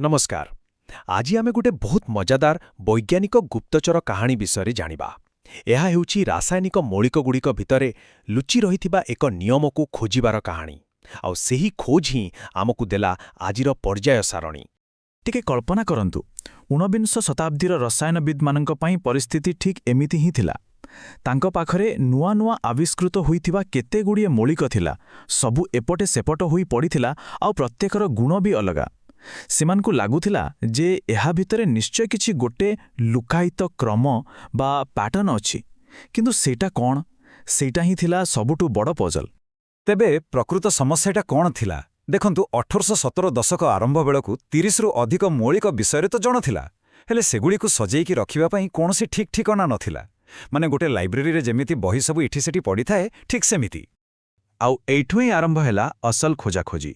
ନମସ୍କାର। ଆଜି ଆମେ ଗୋଟେ ବହୁତ ମଜାଦାର ବୈଜ୍ଞାନିକ ଗୁପ୍ତଚର କାହାଣୀ ବିଷୟରେ ଜାଣିବା। ଏହା ହେଉଛି ରାସାୟନିକ ମୌଳିକଗୁଡ଼ିକ ଭିତରେ ଲୁଚି ରହିଥିବା ଏକ ନିୟମକୁ ଖୋଜିବାର କାହାଣୀ। ଆଉ ସେହି ଖୋଜ ହିଁ ଆମକୁ ଦେଲା ଆଜିର ପର୍ଯ୍ୟାୟ ସାରଣୀ। ଟିକେ କଳ୍ପନା କରନ୍ତୁ, 19ବିଂଶ ଶତାବ୍ଦୀର ରସାୟନବିଦ୍ମାନଙ୍କ ପାଇଁ ପରିସ୍ଥିତି ଠିକ୍ ଏମିତି ହିଁ ଥିଲା। ତାଙ୍କ ପାଖରେ ନୂଆ ନୂଆ ଆବିଷ୍କୃତ ହୋଇଥିବା କେତେଗୁଡ଼ିଏ ମୌଳିକ ଥିଲା। ସବୁ ଏପଟେ ସେପଟ ହୋଇ ପଡ଼ିଥିଲା ଆଉ ପ୍ରତ୍ୟେକର ଗୁଣ ବି ଅଲଗା। ସେମାନଙ୍କୁ ଲାଗୁଥିଲା ଯେ ଏହା ଭିତରେ ନିଶ୍ଚୟ କିଛି ଗୋଟେ ଲୁକାୟିତ କ୍ରମ ବା ପ୍ୟାଟର୍ନ ଅଛି। କିନ୍ତୁ ସେଇଟା କ'ଣ, ସେଇଟା ହିଁ ଥିଲା ସବୁଠୁ ବଡ଼ ପଜଲ। ତେବେ ପ୍ରକୃତ ସମସ୍ୟାଟା କ'ଣ ଥିଲା? ଦେଖନ୍ତୁ, 1870 ଦଶକ ଆରମ୍ଭ ବେଳକୁ 30ରୁ ଅଧିକ ମୌଳିକ ବିଷୟରେ ତ ଜଣାଥିଲା, ହେଲେ ସେଗୁଡ଼ିକୁ ସଜେଇକି ରଖିବା ପାଇଁ କୌଣସି ଠିକ୍ ଠିକଣା ନଥିଲା। ମାନେ ଗୋଟେ ଲାଇବ୍ରେରୀରେ ଯେମିତି ବହି ସବୁ ଏଠି ସେଠି ପଡ଼ିଥାଏ, ଠିକ୍ ସେମିତି। ଆଉ ଏଇଠୁ ହିଁ ଆରମ୍ଭ ହେଲା ଅସଲ ଖୋଜାଖୋଜି।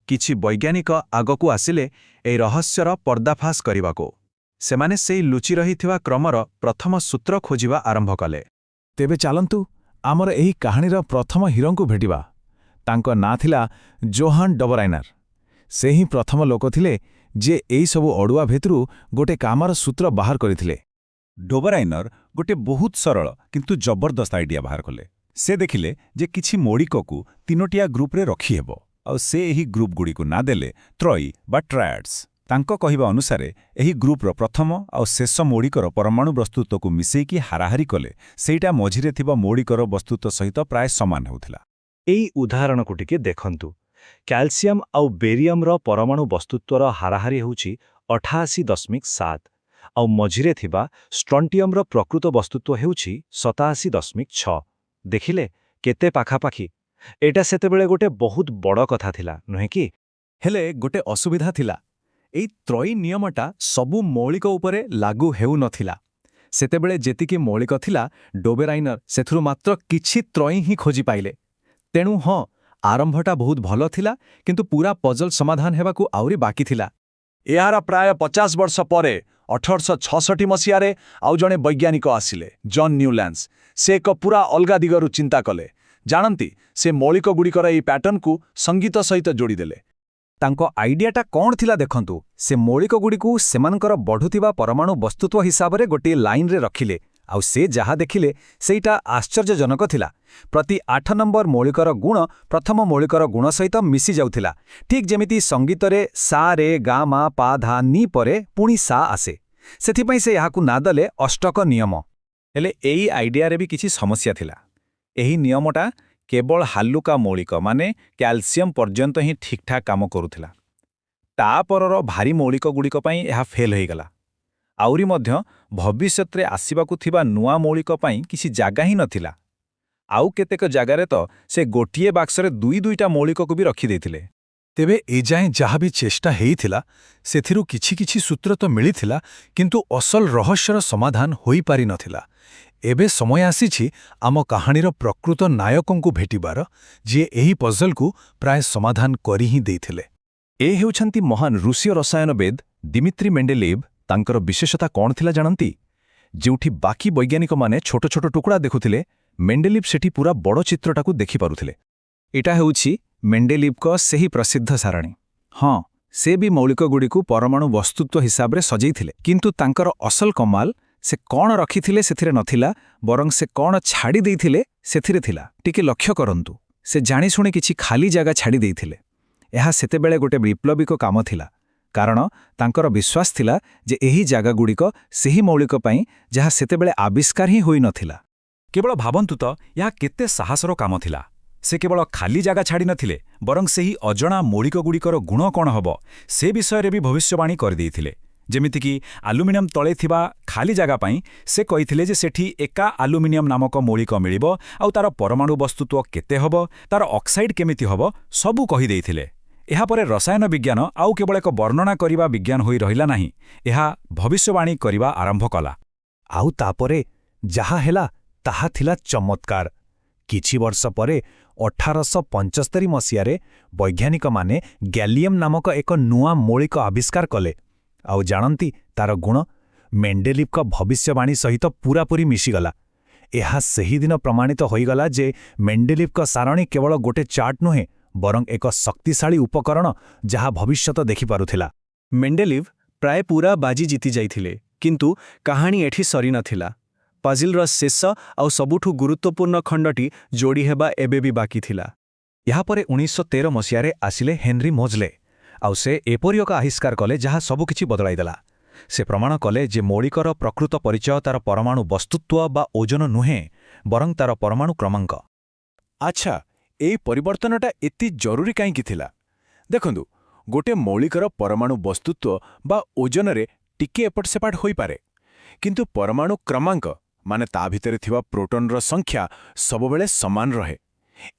କିଛି ବୈଜ୍ଞାନିକ ଆଗକୁ ଆସିଲେ ଏହି ରହସ୍ୟର ପର୍ଦ୍ଦାଫାଶ କରିବାକୁ। ସେମାନେ ସେଇ ଲୁଚି ରହିଥିବା କ୍ରମର ପ୍ରଥମ ସୂତ୍ର ଖୋଜିବା ଆରମ୍ଭ କଲେ। ତେବେ ଚାଲନ୍ତୁ, ଆମର ଏହି କାହାଣୀର ପ୍ରଥମ ହିରୋଙ୍କୁ ଭେଟିବା। ତାଙ୍କ ନାଁ ଥିଲା ଜୋହାନ୍ ଡବରାଇନର। ସେ ହିଁ ପ୍ରଥମ ଲୋକ ଥିଲେ ଯିଏ ଏଇସବୁ ଅଡ଼ୁଆ ଭିତରୁ ଗୋଟେ କାମର ସୂତ୍ର ବାହାର କରିଥିଲେ। ଡୋବରାଇନର ଗୋଟେ ବହୁତ ସରଳ କିନ୍ତୁ ଜବରଦସ୍ତ ଆଇଡିଆ ବାହାର କଲେ। ସେ ଦେଖିଲେ ଯେ କିଛି ମୌଳିକକୁ ତିନୋଟିଆ ଗ୍ରୁପରେ ରଖିହେବ, ଆଉ ସେ ଏହି ଗ୍ରୁପଗୁଡ଼ିକୁ ନାଁ ଦେଲେ ତ୍ରୟୀ ବା ଟ୍ରାୟାଡ୍ସ। ତାଙ୍କ କହିବା ଅନୁସାରେ ଏହି ଗ୍ରୁପର ପ୍ରଥମ ଆଉ ଶେଷ ମୌଳିକର ପରମାଣୁ ବସ୍ତୁତ୍ୱକୁ ମିଶେଇକି ହାରାହାରି କଲେ ସେଇଟା ମଝିରେ ଥିବା ମୌଳିକର ବସ୍ତୁତ୍ୱ ସହିତ ପ୍ରାୟ ସମାନ ହେଉଥିଲା। ଏଇ ଉଦାହରଣକୁ ଟିକେ ଦେଖନ୍ତୁ। କ୍ୟାଲସିୟମ ଆଉ ବେରିୟମର ପରମାଣୁ ବସ୍ତୁତ୍ୱର ହାରାହାରି ହେଉଛି 88.7, ଆଉ ମଝିରେ ଥିବା ଷ୍ଟ୍ରଣ୍ଟିୟମର ପ୍ରକୃତ ବସ୍ତୁତ୍ୱ ହେଉଛି 87.6। ଦେଖିଲେ କେତେ ପାଖାପାଖି? ଏଇଟା ସେତେବେଳେ ଗୋଟେ ବହୁତ ବଡ଼ କଥା ଥିଲା, ନୁହେଁ କି? ହେଲେ ଗୋଟେ ଅସୁବିଧା ଥିଲା। ଏଇ ତ୍ରୟୀ ନିୟମଟା ସବୁ ମୌଳିକ ଉପରେ ଲାଗୁ ହେଉନଥିଲା। ସେତେବେଳେ ଯେତିକି ମୌଳିକ ଥିଲା, ଡୋବେରାଇନର ସେଥିରୁ ମାତ୍ର କିଛି ତ୍ରୟୀ ହିଁ ଖୋଜି ପାଇଲେ। ତେଣୁ ହଁ, ଆରମ୍ଭଟା ବହୁତ ଭଲ ଥିଲା, କିନ୍ତୁ ପୂରା ପଜଲ ସମାଧାନ ହେବାକୁ ଆହୁରି ବାକି ଥିଲା। ଏହାର ପ୍ରାୟ 50 ବର୍ଷ ପରେ 1866 ମସିହାରେ ଆଉ ଜଣେ ବୈଜ୍ଞାନିକ ଆସିଲେ, ଜନ୍ ନ୍ୟୁଲ୍ୟାଣ୍ଡସ୍। ସେ ଏକ ପୁରା ଅଲଗା ଦିଗରୁ ଚିନ୍ତା କଲେ। ଜାଣନ୍ତି, ସେ ମୌଳିକଗୁଡ଼ିକର ଏହି ପ୍ୟାଟର୍ନକୁ ସଙ୍ଗୀତ ସହିତ ଯୋଡ଼ିଦେଲେ। ତାଙ୍କ ଆଇଡିଆଟା କ'ଣ ଥିଲା ଦେଖନ୍ତୁ। ସେ ମୌଳିକଗୁଡ଼ିକୁ ସେମାନଙ୍କର ବଢ଼ୁଥିବା ପରମାଣୁ ବସ୍ତୁତ୍ୱ ହିସାବରେ ଗୋଟିଏ ଲାଇନରେ ରଖିଲେ, ଆଉ ସେ ଯାହା ଦେଖିଲେ ସେଇଟା ଆଶ୍ଚର୍ଯ୍ୟଜନକ ଥିଲା। ପ୍ରତି 8 ନମ୍ବର ମୌଳିକର ଗୁଣ ପ୍ରଥମ ମୌଳିକର ଗୁଣ ସହିତ ମିଶି ଯାଉଥିଲା, ଠିକ୍ ଯେମିତି ସଙ୍ଗୀତରେ ସା ରେ ଗା ମା ପା ଧା ନି ପରେ ପୁଣି ସା ଆସେ। ସେଥିପାଇଁ ସେ ଏହାକୁ ନାଁ ଦେଲେ ଅଷ୍ଟକ ନିୟମ। ହେଲେ ଏଇ ଆଇଡିଆରେ ବି କିଛି ସମସ୍ୟା ଥିଲା। ଏହି ନିୟମଟା କେବଳ ହାଲୁକା ମୌଳିକ ମାନେ କ୍ୟାଲସିୟମ ପର୍ଯ୍ୟନ୍ତ ହିଁ ଠିକ୍ଠାକ୍ କାମ କରୁଥିଲା। ତାପରର ଭାରୀ ମୌଳିକଗୁଡ଼ିକ ପାଇଁ ଏହା ଫେଲ୍ ହୋଇଗଲା। ଆହୁରି ମଧ୍ୟ ଭବିଷ୍ୟତରେ ଆସିବାକୁ ଥିବା ନୂଆ ମୌଳିକ ପାଇଁ କିଛି ଜାଗା ହିଁ ନଥିଲା। ଆଉ କେତେକ ଜାଗାରେ ତ ସେ ଗୋଟିଏ ବାକ୍ସରେ ଦୁଇ ଦୁଇଟା ମୌଳିକକୁ ବି ରଖିଦେଇଥିଲେ। ତେବେ ଏଯାଏଁ ଯାହା ବି ଚେଷ୍ଟା ହେଇଥିଲା, ସେଥିରୁ କିଛି କିଛି ସୂତ୍ର ତ ମିଳିଥିଲା, କିନ୍ତୁ ଅସଲ ରହସ୍ୟର ସମାଧାନ ହୋଇପାରିନଥିଲା। ଏବେ ସମୟ ଆସିଛି ଆମ କାହାଣୀର ପ୍ରକୃତ ନାୟକଙ୍କୁ ଭେଟିବାର, ଯିଏ ଏହି ପଜଲକୁ ପ୍ରାୟ ସମାଧାନ କରି ହିଁ ଦେଇଥିଲେ। ଏ ହେଉଛନ୍ତି ମହାନ ରୁଷୀୟ ରସାୟନବିଦ ଦିମିତ୍ରି ମେଣ୍ଡେଲିଭ୍। ତାଙ୍କର ବିଶେଷତା କ'ଣ ଥିଲା ଜାଣନ୍ତି? ଯେଉଁଠି ବାକି ବୈଜ୍ଞାନିକମାନେ ଛୋଟ ଛୋଟ ଟୁକୁଡ଼ା ଦେଖୁଥିଲେ, ମେଣ୍ଡେଲିଭ୍ ସେଠି ପୂରା ବଡ଼ ଚିତ୍ରଟାକୁ ଦେଖିପାରୁଥିଲେ। ଏଇଟା ହେଉଛି ମେଣ୍ଡେଲିଭ୍ଙ୍କ ସେହି ପ୍ରସିଦ୍ଧ ସାରଣୀ। ହଁ, ସେ ବି ମୌଳିକଗୁଡ଼ିକୁ ପରମାଣୁ ବସ୍ତୁତ୍ୱ ହିସାବରେ ସଜେଇଥିଲେ, କିନ୍ତୁ ତାଙ୍କର ଅସଲ କମାଲ ସେ କ'ଣ ରଖିଥିଲେ ସେଥିରେ ନଥିଲା, ବରଂ ସେ କ'ଣ ଛାଡ଼ି ଦେଇଥିଲେ ସେଥିରେ ଥିଲା। ଟିକେ ଲକ୍ଷ୍ୟ କରନ୍ତୁ, ସେ ଜାଣିଶୁଣି କିଛି ଖାଲି ଜାଗା ଛାଡ଼ି ଦେଇଥିଲେ। ଏହା ସେତେବେଳେ ଗୋଟେ ବିପ୍ଳବିକ କାମ ଥିଲା, କାରଣ ତାଙ୍କର ବିଶ୍ୱାସ ଥିଲା ଯେ ଏହି ଜାଗାଗୁଡ଼ିକ ସେହି ମୌଳିକ ପାଇଁ ଯାହା ସେତେବେଳେ ଆବିଷ୍କାର ହିଁ ହୋଇନଥିଲା। କେବଳ ଭାବନ୍ତୁ ତ, ଏହା କେତେ ସାହସର କାମ ଥିଲା! ସେ କେବଳ ଖାଲି ଜାଗା ଛାଡ଼ିନଥିଲେ, ବରଂ ସେହି ଅଜଣା ମୌଳିକଗୁଡ଼ିକର ଗୁଣ କ'ଣ ହେବ ସେ ବିଷୟରେ ବି ଭବିଷ୍ୟବାଣୀ କରିଦେଇଥିଲେ। ଯେମିତିକି ଆଲୁମିନିୟମ ତଳେ ଥିବା ଖାଲି ଜାଗା ପାଇଁ ସେ କହିଥିଲେ ଯେ ସେଠି ଏକା ଆଲୁମିନିୟମ ନାମକ ମୌଳିକ ମିଳିବ, ଆଉ ତାର ପରମାଣୁ ବସ୍ତୁତ୍ୱ କେତେ ହେବ, ତାର ଅକ୍ସାଇଡ୍ କେମିତି ହେବ, ସବୁ କହିଦେଇଥିଲେ। ଏହାପରେ ରସାୟନ ବିଜ୍ଞାନ ଆଉ କେବଳ ଏକ ବର୍ଣ୍ଣନା କରିବା ବିଜ୍ଞାନ ହୋଇ ରହିଲା ନାହିଁ, ଏହା ଭବିଷ୍ୟବାଣୀ କରିବା ଆରମ୍ଭ କଲା। ଆଉ ତାପରେ ଯାହା ହେଲା ତାହା ଥିଲା ଚମତ୍କାର। କିଛି ବର୍ଷ ପରେ 1875 ମସିହାରେ ବୈଜ୍ଞାନିକମାନେ ଗ୍ୟାଲିୟମ୍ ନାମକ ଏକ ନୂଆ ମୌଳିକ ଆବିଷ୍କାର କଲେ। ଆଉ ଜାଣନ୍ତି, ତାର ଗୁଣ ମେଣ୍ଡେଲିଭ୍ଙ୍କ ଭବିଷ୍ୟବାଣୀ ସହିତ ପୂରାପୂରି ମିଶିଗଲା। ଏହା ସେହିଦିନ ପ୍ରମାଣିତ ହୋଇଗଲା ଯେ ମେଣ୍ଡେଲିଭ୍ଙ୍କ ସାରଣୀ କେବଳ ଗୋଟେ ଚାର୍ଟ ନୁହେଁ, ବରଂ ଏକ ଶକ୍ତିଶାଳୀ ଉପକରଣ ଯାହା ଭବିଷ୍ୟତ ଦେଖିପାରୁଥିଲା। ମେଣ୍ଡେଲିଭ୍ ପ୍ରାୟ ପୁରା ବାଜି ଜିତି ଯାଇଥିଲେ, କିନ୍ତୁ କାହାଣୀ ଏଠି ସରିନଥିଲା। ପଜିଲ୍ର ଶେଷ ଆଉ ସବୁଠୁ ଗୁରୁତ୍ୱପୂର୍ଣ୍ଣ ଖଣ୍ଡଟି ଯୋଡ଼ି ହେବା ଏବେ ବି ବାକି ଥିଲା। ଏହାପରେ 1913 ମସିହାରେ ଆସିଲେ ହେନରି ମୋଜଲେ। ଆଉ ସେ ଏପରି ଏକ ଆବିଷ୍କାର କଲେ ଯାହା ସବୁକିଛି ବଦଳାଇଦେଲା। ସେ ପ୍ରମାଣ କଲେ ଯେ ମୌଳିକର ପ୍ରକୃତ ପରିଚୟ ତାର ପରମାଣୁ ବସ୍ତୁତ୍ୱ ବା ଓଜନ ନୁହେଁ, ବରଂ ତାର ପରମାଣୁ କ୍ରମାଙ୍କ। ଆଚ୍ଛା, ଏଇ ପରିବର୍ତ୍ତନଟା ଏତେ ଜରୁରୀ କାହିଁକି ଥିଲା? ଦେଖନ୍ତୁ, ଗୋଟେ ମୌଳିକର ପରମାଣୁ ବସ୍ତୁତ୍ୱ ବା ଓଜନରେ ଟିକେ ଏପଟ ସେପଟ ହୋଇପାରେ, କିନ୍ତୁ ପରମାଣୁ କ୍ରମାଙ୍କ ମାନେ ତା ଭିତରେ ଥିବା ପ୍ରୋଟନର ସଂଖ୍ୟା ସବୁବେଳେ ସମାନ ରହେ।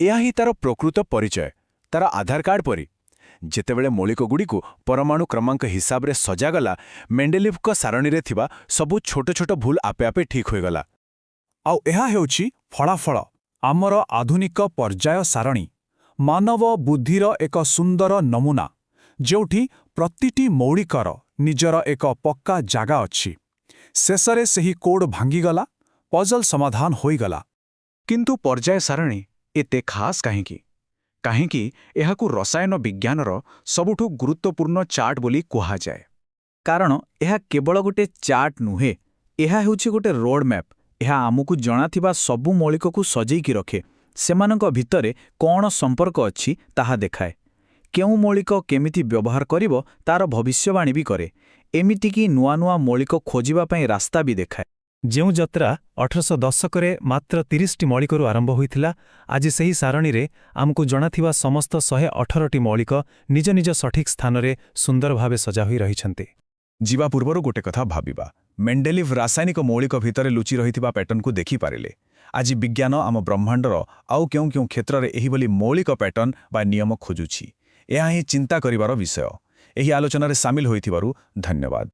ଏହା ହିଁ ତାର ପ୍ରକୃତ ପରିଚୟ, ତାର ଆଧାର କାର୍ଡ ପରି। ଯେତେବେଳେ ମୌଳିକଗୁଡ଼ିକୁ ପରମାଣୁ କ୍ରମାଙ୍କ ହିସାବରେ ସଜାଗଲା, ମେଣ୍ଡେଲିଭ୍ଙ୍କ ସାରଣୀରେ ଥିବା ସବୁ ଛୋଟ ଛୋଟ ଭୁଲ ଆପେ ଆପେ ଠିକ୍ ହୋଇଗଲା। ଆଉ ଏହା ହେଉଛି ଫଳାଫଳ, ଆମର ଆଧୁନିକ ପର୍ଯ୍ୟାୟ ସାରଣୀ, ମାନବ ବୁଦ୍ଧିର ଏକ ସୁନ୍ଦର ନମୁନା, ଯେଉଁଠି ପ୍ରତିଟି ମୌଳିକର ନିଜର ଏକ ପକ୍କା ଜାଗା ଅଛି। ଶେଷରେ ସେହି କୋଡ୍ ଭାଙ୍ଗିଗଲା, ପଜଲ ସମାଧାନ ହୋଇଗଲା। କିନ୍ତୁ ପର୍ଯ୍ୟାୟ ସାରଣୀ ଏତେ ଖାସ୍ କାହିଁକି? କାହିଁକି ଏହାକୁ ରସାୟନ ବିଜ୍ଞାନର ସବୁଠୁ ଗୁରୁତ୍ୱପୂର୍ଣ୍ଣ ଚାର୍ଟ ବୋଲି କୁହାଯାଏ? କାରଣ ଏହା କେବଳ ଗୋଟେ ଚାର୍ଟ ନୁହେଁ, ଏହା ହେଉଛି ଗୋଟେ ରୋଡ୍ ମ୍ୟାପ୍। ଏହା ଆମକୁ ଜଣାଥିବା ସବୁ ମୌଳିକକୁ ସଜେଇକି ରଖେ, ସେମାନଙ୍କ ଭିତରେ କ'ଣ ସମ୍ପର୍କ ଅଛି ତାହା ଦେଖାଏ। କେଉଁ ମୌଳିକ କେମିତି ବ୍ୟବହାର କରିବ ତାର ଭବିଷ୍ୟବାଣୀ ବି କରେ। ଏମିତିକି ନୂଆ ନୂଆ ମୌଳିକ ଖୋଜିବା ପାଇଁ ରାସ୍ତା ବି ଦେଖାଏ। ଯେଉଁ ଯାତ୍ରା 1800 ଦଶକରେ ମାତ୍ର 30ଟି ମୌଳିକରୁ ଆରମ୍ଭ ହୋଇଥିଲା, ଆଜି ସେହି ସାରଣୀରେ ଆମକୁ ଜଣାଥିବା ସମସ୍ତ 118ଟି ମୌଳିକ ନିଜ ନିଜ ସଠିକ୍ ସ୍ଥାନରେ ସୁନ୍ଦର ଭାବେ ସଜା ହୋଇ ରହିଛନ୍ତି। ଯିବା ପୂର୍ବରୁ ଗୋଟେ କଥା ଭାବିବା। ମେଣ୍ଡେଲିଭ୍ ରାସାୟନିକ ମୌଳିକ ଭିତରେ ଲୁଚି ରହିଥିବା ପ୍ୟାଟର୍ନକୁ ଦେଖିପାରିଲେ। ଆଜି ବିଜ୍ଞାନ ଆମ ବ୍ରହ୍ମାଣ୍ଡର ଆଉ କେଉଁ କେଉଁ କ୍ଷେତ୍ରରେ ଏହିଭଳି ମୌଳିକ ପ୍ୟାଟର୍ନ ବା ନିୟମ ଖୋଜୁଛି, ଏହା ହିଁ ଚିନ୍ତା କରିବାର ବିଷୟ। ଏହି ଆଲୋଚନାରେ ସାମିଲ ହୋଇଥିବାରୁ ଧନ୍ୟବାଦ।